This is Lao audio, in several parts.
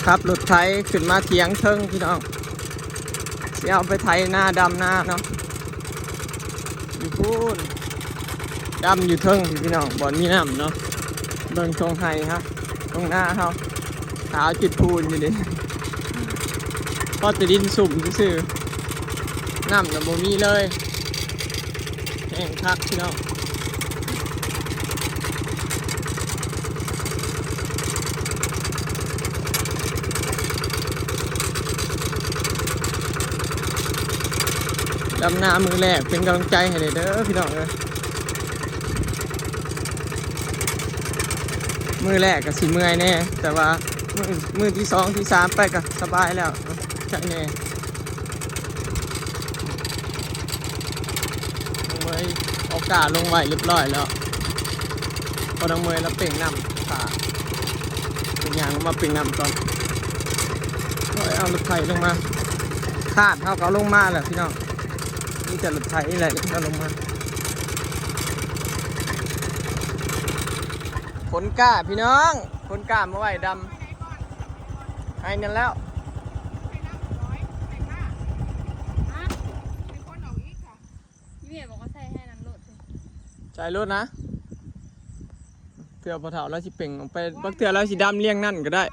ຂັບລົດໄຖຂຶ້ນມາຖຽງເທິງພີ່ນ້ອງ ຊິເອົາໄປໄຖນາ ດຳນາເນາະ. ຢູ່ພຸ້ນ ດຳຢູ່ເທິງພີ່ນ້ອງ ບ່ອນມີນ້ຳເນາະ. ເບິ່ງທົ່ງໄຮ່ເຮົາ ທົ່ງນາເຮົາ ຂາວຈຸດພູນຢູ່ນີ້ ພໍແຕ່ດິນຊຸ່ມຊື່ໆ ນ້ຳນະບໍ່ມີເລີຍ. ແຫ້ງຄັກພີ່ນ້ອງ. ດຳນາມື້ແລກເປັນກຳລັງໃຈໃຫ້ແດ່ເດີພີ່ນ້ອງເອີຍ. ມື້ແລກກໍຊິເມື່ອຍແດ່ ແຕ່ວ່າມື້ ມື້ທີສອງທີສາມໄປກໍສະບາຍແລ້ວ ໃຈແດ່. ນ້ອງເມຍເອົາກ້າລົງໄວ້ຮຽບຮ້ອຍແລ້ວ ເພາະນ້ອງເມຍລາວເປັ່ງນ້ຳຖ້າ ເປັນຫຍັງມາເປັ່ງນ້ຳກ່ອນ. ຂ້ອຍເອົາລົດໄຖລົງມາ ຄາດເຮົາກໍເອົາລົງມາແລ້ວພີ່ນ້ອງ ມີແຕ່ລົດໄຖນີ້ແຫຼະທີ່ເອົາລົງມາ. ຂົນກ້າພີ່ນ້ອງ ຂົນກ້າມາໄວ້ດຳ ໃຫ້ນັ້ນແລ້ວ ອີ່ແມ່ບອກວ່າໃສ່ໃຫ້ນັ້ນໂລດ ໃສ່ໂລດນະ ເທື່ອພໍ່ເຖົ້າລາວຊິເປັ່ງອອກໄປ ບາງເທື່ອລາວຊິດຳລຽງນັ້ນກໍໄດ້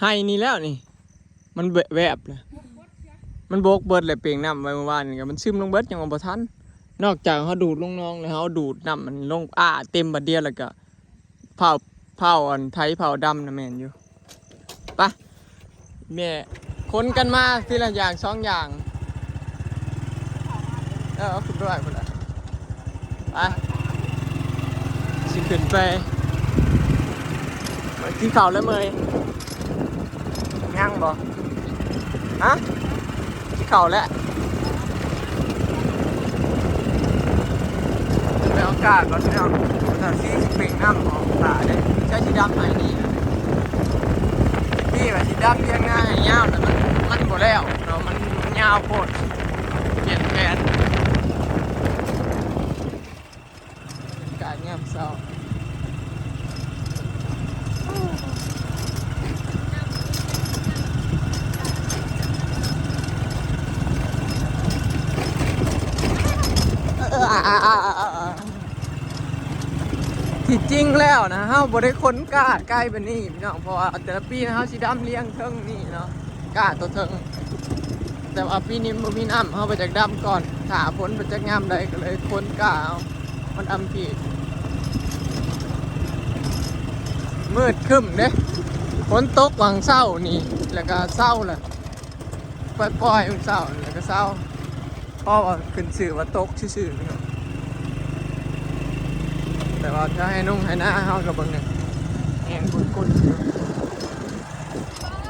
ໃຫ້ນີ້ແລ້ວນີ້ ມັນແວບແລ້ວ ມັນບົກເບິດແລ້ວ ເປັ່ງນ້ຳໄວ້ມື້ວານນີ້ກໍມັນຊຶມລົງເບິດ ຍັງວ່າບໍ່ທັນ ນອກຈາກເຮົາດູດລົງໜອງແລ້ວ ເຮົາດູດນ້ຳມັນລົງອ້າເຕັມບາດດຽວ ແລ້ວກໍ ເຜົາ ເຜົາອັນໄຖເຜົາດຳນະແມ່ນຢູ່. ໄປ ແມ່ ຂົນກັນມາທີລະຢ່າງສອງຢ່າງ ເອີ ເອົາຂຶ້ນໄປໄວ້ພຸ້ນລະ ໄປ ຊິຂຶ້ນໄປ ໄປກິນເຂົ້າແລ້ວເມຍ ຍັງບໍ່? ຮະ? ກິນເຂົ້າແລ້ວ ໄປເອົາກ້າກ່ອນພີ່ນ້ອງ ວ່າຊິເປັ່ງນ້ຳອອກຖ້າເດ້ ໃຊ້ສີດຳໃຫ້ນີ້ ນີ້ວ່າຊິດຳລຽງນາໃຫ້ຍາວ ແຕ່ມັນ ມັນບໍ່ແລ້ວເນາະ ມັນ ມັນຍາວໂພດ ປ່ຽນແຜນ. ການຍາມເຊົ້າ ທີ່ຈິງແລ້ວນະ ເຮົາບໍ່ໄດ້ຂົນກ້າໄກປານນີ້ພີ່ນ້ອງ ເພາະວ່າແຕ່ລະປີນະ ເຮົາຊິດຳລຽງເທິງນີ້ເນາະ ກ້າຕົວເທິງ ແຕ່ວ່າປີນີ້ບໍ່ມີນ້ຳ ເຮົາບໍ່ຈັກດຳກ່ອນ ຖ້າຝົນບໍ່ຈັກຍາມໃດ ກໍເລີຍຂົນກ້າເອົາ ມັນດຳທີ່ມືດຄຶ້ມເດ້ ຝົນຕົກຫວ່າງເຊົ້ານີ້ ແລ້ວກໍເຊົາແລ້ວ ປ່ອຍໆ ມື້ເຊົ້າ ແລ້ວກໍເຊົາ ເພາະວ່າຂຶ້ນຊື່ວ່າຕົກຊື່ໆ ພີ່ນ້ອງ ແຕ່ວ່າຖ້າໄຮ່ນົງໄຮ່ນາເຮົາກໍເບິ່ງນີ້ ແຫ້ງກຸ້ນໆ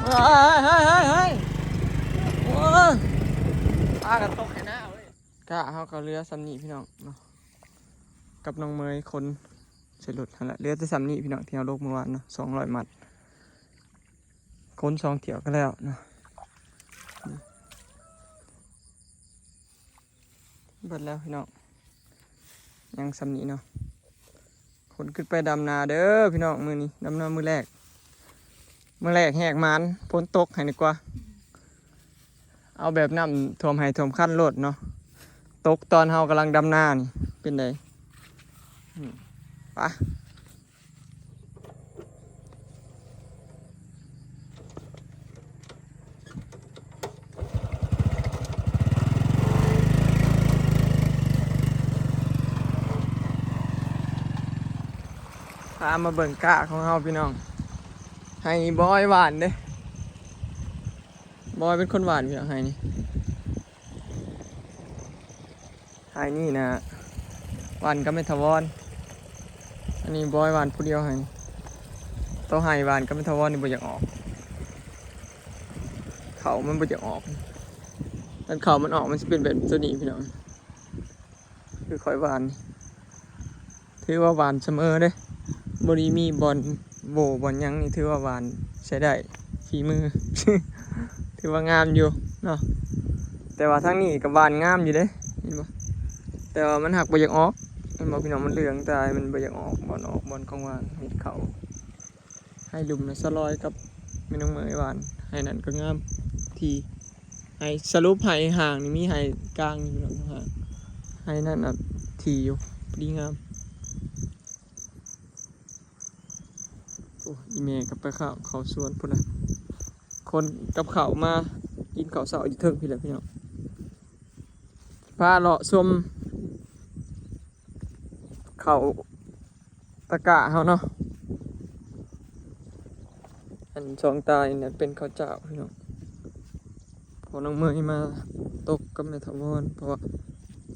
ເຮີ້ຍ ເຮີ້ຍ ເຮີ້ຍ ເຮີ້ຍ ໂອ້ຍ ປາກໍຕົກໄຮ່ນາເວີຍ. ກະເຮົາກໍເຫຼືອສ່ຳນີ້ພີ່ນ້ອງເນາະ ກັບນ້ອງເມຍຂົນໃສ່ລົດຫັ້ນແຫຼະ ເຫຼືອແຕ່ສ່ຳນີ້ພີ່ນ້ອງ ທີ່ເຮົາລົກມື້ວານເນາະ ສອງຮ້ອຍມັດ ຂົນສອງຖ້ຽວກໍແລ້ວເນາະ ເບິດແລ້ວພີ່ນ້ອງ ຍັງສ່ຳນີ້ເນາະ. ຄົນຂຶ້ນໄປດຳນາເດີພີ່ນ້ອງ ມື້ນີ້ດຳນາມື້ແລກ ມື້ແລກແຮກໝານ ຝົນຕົກໃຫ້ດີກວ່າ ເອົາແບບນ້ຳຖ້ວມໄຮ່ຖ້ວມຄັນໂລດເນາະ ຕົກຕອນເຮົາກຳລັງດຳນານີ້ເປັນໃດ ອືມ ໄປ. ພາມາເບິ່ງກ້າຂອງເຮົາພີ່ນ້ອງ ໄຮ່ນີ້ບອຍຫວ່ານເດ້ ບອຍເປັນຄົນຫວ່ານພີ່ນ້ອງ ໄຮ່ນີ້. ໄຮ່ນີ້ນະ ຫວ່ານກັບແມ່ຖາວອນ ອັນນີ້ບອຍຫວ່ານຜູ້ດຽວ ໄຮ່ນີ້ ໂຕໄຮ່ຫວ່ານກັບແມ່ຖາວອນນີ້ບໍ່ຢາກອອກ ເຂົ້າມັນບໍ່ຢາກອອກ ຄັນເຂົ້າມັນອອກມັນຊິເປັນແບບໂຕນີ້ພີ່ນ້ອງ ຄືຂ້ອຍຫວ່ານ ຖືວ່າຫວ່ານສະເໝີເດ້ ບໍ່ໄດ້ມີບ່ອນໂຫວ່ບ່ອນຫຍັງນີ້ ຖືວ່າຫວ່ານໃຊ້ໄດ້ ຝີມື ຖືວ່າງາມຢູ່ເນາະ ແຕ່ວ່າທາງນີ້ກໍຫວ່ານງາມຢູ່ເດ້ ເຫັນບໍ່ ແຕ່ວ່າມັນຫາກບໍ່ຢາກອອກ ເຫັນບໍ່ພີ່ນ້ອງ ມັນເຫຼືອງຕາຍ ມັນບໍ່ຢາກອອກ ບ່ອນອອກ ບ່ອນຂອງຫວ່ານ ເມັດເຂົ້າ. ໄຮ່ລຸ່ມນະ ສະຫຼອຍກັບແມ່ນ້ອງເໝີຍຫວ່ານ. ໄຮ່ນັ້ນກໍງາມ ທີ່ ໄຮ່ ສະຫຼຸບໄຮ່ຫ້າງນີ້ມີໄຮ່ກາງຢູ່ເນາະ ໄຮ່ນັ້ນນະ ທີ່ຢູ່ ພໍດີງາມ. ໂອ້ ອີ່ແມ່ກໍໄປເຂົ້າ ເຂົ້າສວນພຸ້ນນະ ຂົນກັບເຂົ້າມາກິນເຂົ້າເຊົ້າຢູ່ເທິງພີ້ແຫຼະພີ່ນ້ອງ. ພາເລາະຊົມເຂົ້າຕະກ້າເຮົາເນາະ. ອັນສອງຕານີ້ນະເປັນເຂົ້າເຈົ້າພີ່ນ້ອງ. ພໍ່ນ້ອງເໝີຍມາຕົກກັບແມ່ຖາວອນ ເພາະວ່າ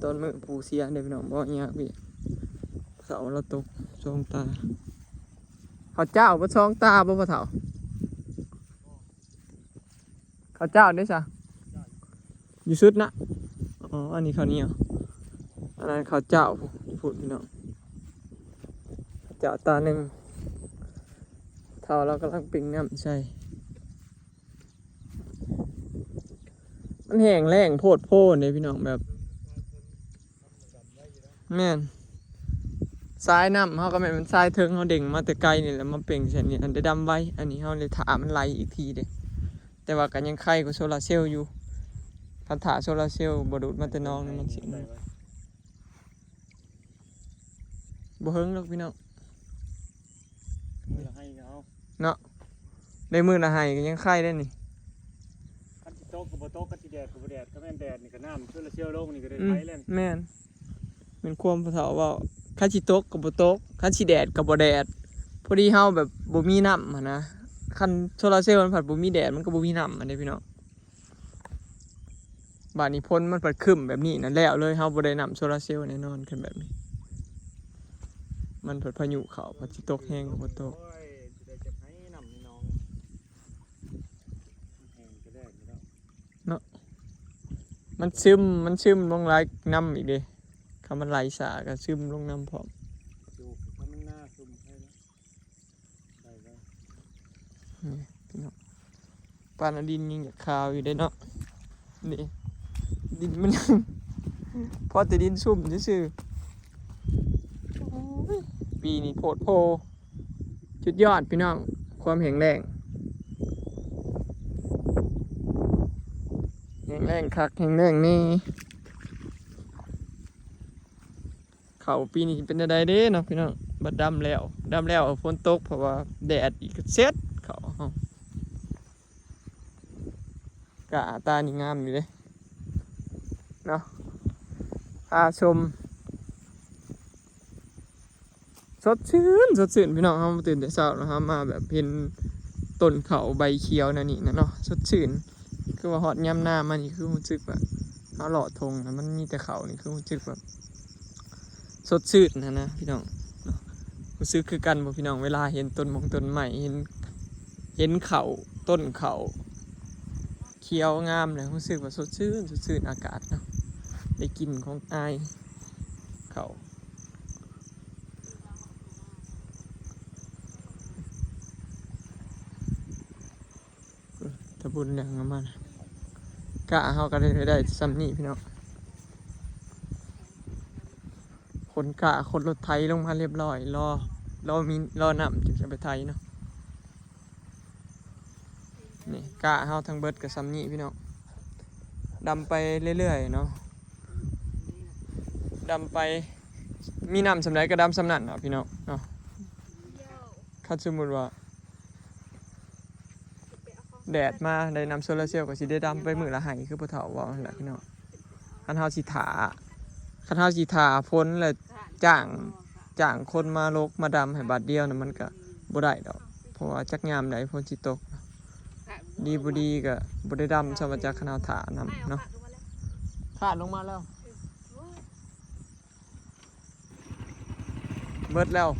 ຕອນມື້ປູເສຍເດ້ພີ່ນ້ອງ ບໍ່ຍາກວຽກ ເຖົ້າລາວຕົກສອງຕາ. ເຂົ້າເຈົ້າບໍ່ສອງຕາບໍ່ພໍ່ເຖົ້າ? ເຂົ້າເຈົ້າເດ້ຊະ ຢູ່ສຸດນະ. ອໍ ອັນນີ້ເຂົ້າໜຽວ ອັນນັ້ນເຂົ້າເຈົ້າພຸ້ນພີ່ນ້ອງ. ເຈົ້າຕາໜຶ່ງ ເຖົ້າລາວກຳລັງປີ້ງນ້ຳໃສ່. ມັນແຫ້ງແລ້ງໂພດໂພເດ້ພີ່ນ້ອງ ແບບ ແມ່ນ ສາຍນ້ຳເຮົາກໍແມ່ນ ມັນສາຍເທິງ ເຮົາເດັ່ງມາແຕ່ໄກນີ້ແຫຼະ ມາເປັ່ງໃສ່ນີ້ ອັນໄດ້ດຳໄວ. ອັນນີ້ເຮົາໄດ້ຖ້າມັນໄຫຼອີກທີເດ້ ແຕ່ວ່າກໍຍັງໄຄກວ່າໂຊລາເຊວຢູ່ ຄັນຖ້າໂຊລາເຊວບໍ່ດູດມາແຕ່ໜອງນີ້ ມັນຊິ ບໍ່ເຫິງດອກພີ່ນ້ອງ ມື້ລະໄຮ່ກໍເອົາເນາະ. ໄດ້ມື້ລະໄຮ່ກໍຍັງໄຄໄດ້ນີ້. ຄັນຊິຕົກກໍບໍ່ຕົກ ຄັນຊິແດດກໍບໍ່ແດດ ຄັນແມ່ນແດດນີ້ກໍນ້ຳໂຊລາເຊວລົງນີ້ກໍໄດ້ ອືມ ໄຄແລ້ວ. ແມ່ນ ແມ່ນຄວາມພໍ່ເຖົ້າເວົ້າ ຄັນຊິຕົກກໍບໍ່ຕົກ ຄັນຊິແດດກໍບໍ່ແດດ. ພໍດີເຮົາແບບບໍ່ມີນ້ຳຫັ້ນນະ ຄັນໂຊລາເຊວມັນພັດບໍ່ມີແດດ ມັນກໍບໍ່ມີນ້ຳຫັ້ນເດ້ພີ່ນ້ອງ. ບາດນີ້ຝົນມັນພັດຄຶ້ມແບບນີ້ນະ ແລ້ວເລີຍ ເຮົາບໍ່ໄດ້ນ້ຳໂຊລາເຊວແນ່ນອນ. ຄັນແບບນີ້ ມັນພັດພາຍຸເຂົ້າ ພັດຊິຕົກແຮງກໍບໍ່ຕົກ. ໂອ້ຍ ຊິໄດ້ຈັກໄຮ່ນ້ຳໃນໜອງ ມັນແຫ້ງກະແດກຢູ່ແລ້ວເນາະ. ມັນຊຶມ ມັນຊຶມລົງຫຼາຍນ້ຳອີກເດ້ ຄັນມັນໄຫຼຊ້າກໍຊຶມລົງນຳພ້ອມ. ຢູ່ ຄັນມັນໜ້າຊຸ່ມໃສ່ແລ້ວ ໄດ້ແລ້ວ ນີ້ພີ່ນ້ອງ. ປານດິນຍັງຢາກຂາວຢູ່ເດ້ເນາະ ນີ້ ດິນມັນຍັງ ພໍແຕ່ດິນຊຸ່ມຊື່ໆ. ໂອ້ຍ ປີນີ້ໂພດໂພ ສຸດຍອດພີ່ນ້ອງ ຄວາມແຫ້ງແລ້ງ ແຫ້ງແລ້ງຄັກ ແຫ້ງແລ້ງແນ່. ເຂົ້າປີນີ້ເປັນແນວໃດເດ້ເນາະພີ່ນ້ອງ ບັດດຳແລ້ວ ດຳແລ້ວຝົນຕົກ ເພາະວ່າແດດອີກກໍເສັດເຂົ້າເຮົາ. ກະຕານີ້ງາມຢູ່ເດ້ເນາະ ພາຊົມ ສົດຊື່ນ ສົດຊື່ນພີ່ນ້ອງ. ເຮົາມາຕື່ນແຕ່ເຊົ້າເນາະ ເຮົາມາແບບເຫັນຕົ້ນເຂົ້າໃບຂຽວແນວນີ້ນະເນາະ ສົດຊື່ນ. ຄືວ່າຮອດຍາມໜ້າມານີ້ ຄືຮູ້ສຶກວ່າເຮົາເລາະທົ່ງນະ ມັນມີແຕ່ເຂົ້ານີ້ ຄືຮູ້ສຶກແບບ ສົດຊື່ນຫັ້ນນະພີ່ນ້ອງເນາະ. ຮູ້ສຶກຄືກັນບໍ່ພີ່ນ້ອງ ເວລາເຫັນຕົ້ນມົງຕົ້ນໄມ້ ເຫັນ ເຫັນເຂົ້າ ຕົ້ນເຂົ້າຂຽວງາມແລ້ວ ຮູ້ສຶກວ່າສົດຊື່ນ ສົດຊື່ນອາກາດເນາະ ໄດ້ກິ່ນຂອງອາຍເຂົ້າ. ຕະບຸນແດງງາມມາກ ກະເຮົາກໍໄດ້ ໄດ້ຊ່ຳນີ້ພີ່ນ້ອງ. ຂົນກະ ຂົນລົດໄຖລົງມາລຽບຮ້ອຍ ລໍ ລໍມີ ລໍນ້ຳຈຶ່ງຈະໄປໄຖເນາະ. ນີ້ກະເຮົາທັງເບິດກໍຊ່ຳນີ້ພີ່ນ້ອງ ດຳໄປເລື້ອຍໆເນາະ ດຳໄປ ມີນ້ຳສ່ຳໃດກໍດຳສ່ຳນັ້ນເນາະພີ່ນ້ອງເນາະ. ຄັນສົມມຸດວ່າ ແດດມາໄດ້ນ້ຳໂຊລາເຊວ ກໍຊິໄດ້ດຳໄປມື້ລະໄຮ່ ຄືພໍ່ເຖົ້າເວົ້າຫັ້ນແຫຼະພີ່ນ້ອງ. ຄັນເຮົາຊິຖ້າ ຄັນເຮົາຊິຖ້າຝົນ ແລ້ວຈ້າງ ຈ້າງຄົນມາລົກມາດຳໃຫ້ບາດດຽວນະ ມັນກະບໍ່ໄດ້ດອກ ເພາະວ່າຈັກຍາມໃດຝົນຊິຕົກ. ດີບໍ່ດີກະບໍ່ໄດ້ດຳຊ້ຳວ່າຈັກ ຄັນເຮົາຖ້ານຳເນາະ. ຂາດລົງມາແລ້ວ. ເບິດແລ້ວ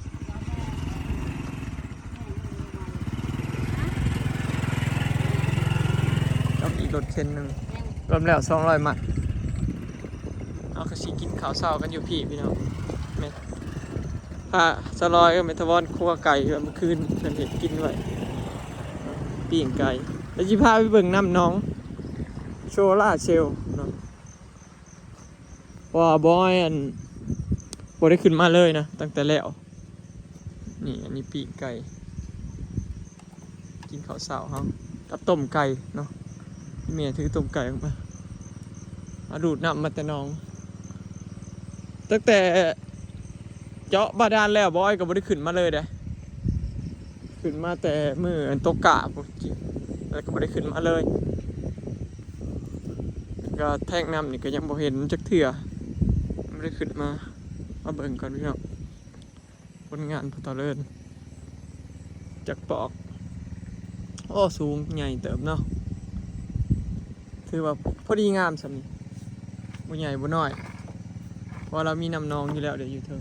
ກັບອີກລົດເຂັນໜຶ່ງ ລວມແລ້ວສອງຮ້ອຍມັດ. ເຮົາກໍຊິກິນເຂົ້າເຊົ້າກັນຢູ່ພີ້ພີ່ນ້ອງ. ແມ່ນ ພາສາວລອຍກັບແມ່ຖາວອນຄົວໄກ່ ເມື່ອຄືນເພິ່ນເຮັດກິນໄວ້ ປີ້ງໄກ່ ແລ້ວຊິພາໄປເບິ່ງນ້ຳໜອງໂຊລາເຊວເນາະ. ເພາະວ່າບອຍ ອັນ ບໍ່ໄດ້ຂຶ້ນມາເລີຍນະ ຕັ້ງແຕ່ແລ້ວ. ນີ້ ອັນນີ້ປີ້ງໄກ່ ກິນເຂົ້າເຊົ້າເຮົາກັບຕົ້ມໄກ່ເນາະ. ແມ່ຖືຕົ້ມໄກ່ອອກມາ ມາດູດນ້ຳມາແຕ່ໜອງ. ຕັ້ງແຕ່ເຈາະບາດານແລ້ວ ບອຍກໍບໍ່ໄດ້ຂຶ້ນມາເລີຍເດ້. ຂຶ້ນມາແຕ່ມື້ອັນຕົກກ້າພຸ້ນ ແລ້ວກໍບໍ່ໄດ້ຂຶ້ນມາເລີຍ. ກໍແທງນ້ຳນີ້ກໍຍັງບໍ່ເຫັນຈັກເທື່ອ ບໍ່ໄດ້ຂຶ້ນມາ. ມາເບິ່ງກ່ອນພີ່ນ້ອງ ຜົນງານພໍ່ເຖົ້າເລີນຈັກປອກ. ໂອ້ ສູງໃຫຍ່ເຕີບເນາະ. ຖືວ່າພໍດີງາມສ່ຳນີ້ ບໍ່ໃຫຍ່ບໍ່ນ້ອຍ ເພາະວ່າລາວມີນ້ຳໜອງຢູ່ແລ້ວເດ້ ຢູ່ເທິງ.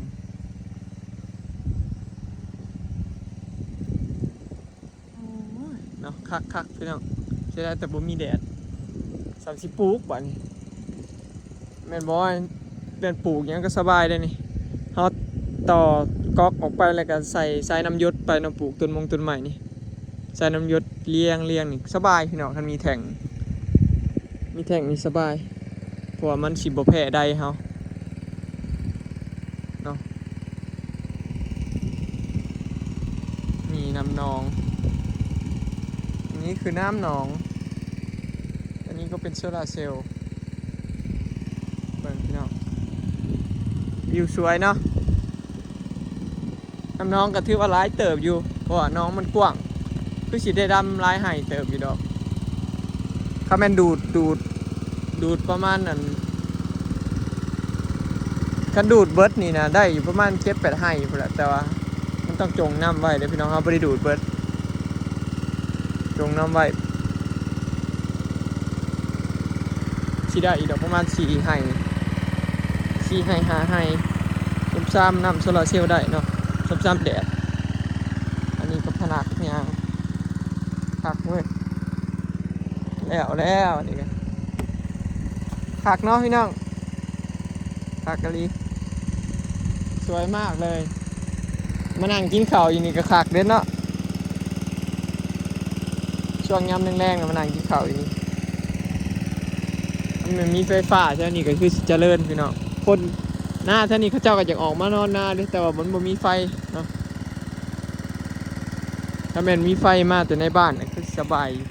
ໂອ້ຍ ເນາະ ຄັກໆ ພີ່ນ້ອງ. ເສຍດາຍແຕ່ບໍ່ມີແດດ. ສ່ຳຊິປູກບາດນີ້ ແມ່ນບໍ່? ແມ່ນ ປູກຫຍັງກໍສະບາຍເດ້ນີ້. ເຮົາຕໍ່ກອກອອກໄປ ແລ້ວກໍໃສ່ສາຍນ້ຳຢົດໄປເນາະ ປູກຕົ້ນມົງຕົ້ນໄມ້ນີ້. ສາຍນ້ຳຢົດລຽງໆ ນີ້ສະບາຍພີ່ນ້ອງ. ຄັນມີແທ້ງ ມີແທ້ງນີ້ສະບາຍ ເພາະວ່າມັນຊິບໍ່ແພ້ໄດເຮົາເນາະ. ມີນ້ຳໜອງ ອັນນີ້ຄືນ້ຳໜອງ ອັນນີ້ກໍເປັນໂຊລາເຊວ. ເບິ່ງພີ່ນ້ອງ ວິວສວຍເນາະ. ນ້ຳໜອງກໍຖືວ່າຫຼາຍເຕີບຢູ່ ເພາະວ່າໜອງມັນກວ້າງ ຄືຊິໄດ້ດຳຫຼາຍໄຮ່ເຕີບຢູ່ດອກ. ຄັນແມ່ນດູດ ດູດ ດູດປະມານນັ້ນ ຄັນດູດເບິດນີ້ນະ ໄດ້ຢູ່ປະມານເຈັດແປດໄຮ່ພຸ້ນແຫຼະ. ແຕ່ວ່າມັນຕ້ອງຈົ່ງນ້ຳໄວ້ເດ້ພີ່ນ້ອງ ເຮົາບໍ່ໄດ້ດູດເບິດ. ຈົ່ງນ້ຳໄວ້ ຊິໄດ້ອີກດອກປະມານສີ່ໄຮ່ ສີ່ໄຮ່ຫ້າໄຮ່ ຊຸມຊາມນ້ຳໂຊລາເຊວໄດ້ເນາະ ຊຸມຊາມແດດ. ອັນນີ້ກໍພະນັກຍາງ ຄັກເວີຍ. ແລ້ວ ແລ້ວ ອັນນີ້ກໍຄັກເນາະພີ່ນ້ອງ ຄັກອີ່ຫຼີ ສວຍມາກເລີຍ. ມານັ່ງກິນເຂົ້າຢູ່ນີ້ກໍຄັກເດ້ເນາະ ຊ່ວງຍາມແລງໆ ມານັ່ງກິນເຂົ້າຢູ່ນີ້. ມັນມີໄຟຟ້າແຖວນີ້ກໍຄືຊິຈະເລີນພີ່ນ້ອງ. ຄົນນາແຖວນີ້ເຂົາເຈົ້າກໍຢາກອອກມານອນນາເດ້ ແຕ່ວ່າມັນບໍ່ມີໄຟເນາະ. ຖ້າແມ່ນມີໄຟມາແຕ່ໃນບ້ານ ຄືສະບາຍຢູ່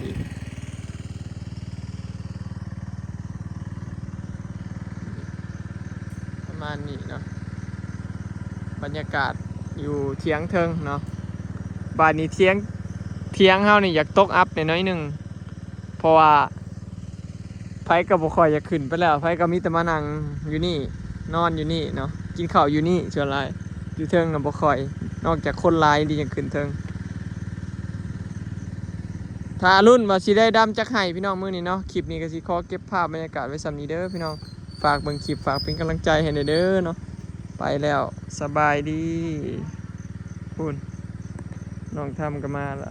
ປະມານນີ້ເນາະ ບັນຍາກາດຢູ່ຖຽງເທິງເນາະ. ບາດນີ້ຖຽງ ຖຽງເຮົານີ້ຢາກຕົກອັບແດ່ໜ້ອຍໜຶ່ງ ເພາະວ່າໃຜກໍບໍ່ຄ່ອຍຢາກຂຶ້ນໄປແລ້ວ ໃຜກໍມີແຕ່ມານັ່ງຢູ່ນີ້ ນອນຢູ່ນີ້ເນາະ ກິນເຂົ້າຢູ່ນີ້ສ່ວນຫຼາຍ. ຢູ່ເທິງນະບໍ່ຄ່ອຍ ນອກຈາກຄົນຫຼາຍທີ່ຍັງຂຶ້ນເທິງ. ຖ້າລຸ້ນວ່າຊິໄດ້ດຳຈັກໄຮ່ພີ່ນ້ອງມື້ນີ້ເນາະ. ຄລິບນີ້ກໍຊິຂໍເກັບພາບບັນຍາກາດໄວ້ສ່ຳນີ້ເດີພີ່ນ້ອງ. ຝາກເບິ່ງຄລິບ ຝາກເປັນກຳລັງໃຈໃຫ້ແດ່ເດີເນາະ. ໄປແລ້ວ ສະບາຍດີ. ພຸ້ນ ນ້ອງທຳກໍມາລະ.